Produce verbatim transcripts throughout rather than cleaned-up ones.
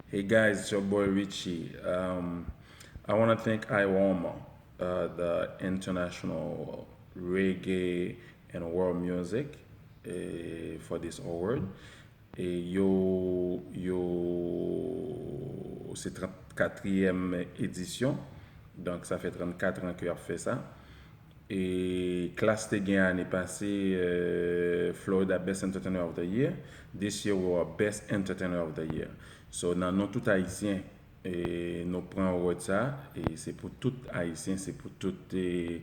Hey guys, it's your boy Richie. Um, I want to thank IWOMA, uh, the International Reggae and World Music, eh, for this award. E yo, yo, se trannkatriyèm edisyon. Donk, sa fè trannkat an ke y ap fè sa. E Klass te gen ane pase, eh, Florida Best Entertainer of the Year. This year we are Best Entertainer of the Year. So, nan non tout Ayisyen, e nou pran award sa, e se pou tout Ayisyen, se pou tout, e,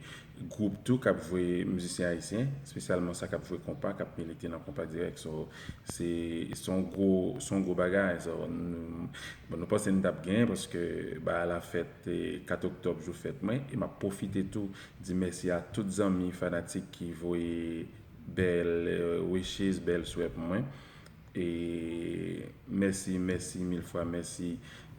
gwoup tou k ap jwe, mizisyen ayisyen, espesyalman sa k ap jwe konpa, k ap milite nan konpa dirèk. So, se se yon gwo, se yon gwo bagay. So, nou, bon, nou panse n t ap genyen paske bagay la fèt, e, kat oktòb, jou fèt mwen, e m ap pwofite tou di mèsi a tout zanmi fanatik ki voye bèl, eh, wishes, bèl swè pou mwen. E mèsi, mèsi mil fwa, mèsi.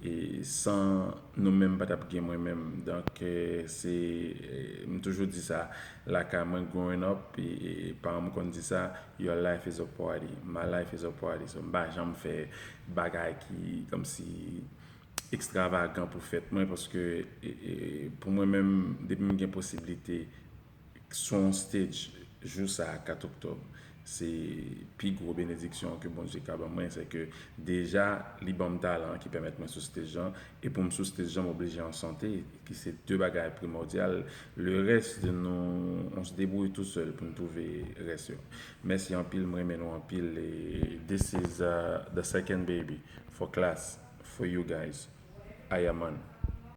E san nou menm, pa t ap gen mwen menm. Donk, eh, se, eh, m toujou di sa lakay mwen, growing up, e, e paran m konn di sa, your life is a party, my life is a party. So, m pa janm fè bagay ki kòmsi ekstravagan pou fèt mwen, paske, e, e, pou mwen menm, depi m gen posiblite sou yon stage jou sa a, kat oktòb, se pi gwo benediksyon ke Bondye ka ban mwen, se ke deja li ban m talan ki pèmèt mwen sou stage lan, e pou m sou stage lan, m oblije an sante, ki se de bagay primòdyal. Le rès de nou, on se débrouille tout seul pou n twouve rès yo. Mèsi anpil, m renmen nou anpil, e this is, uh, the second baby for Klass, for you guys. Ayaman.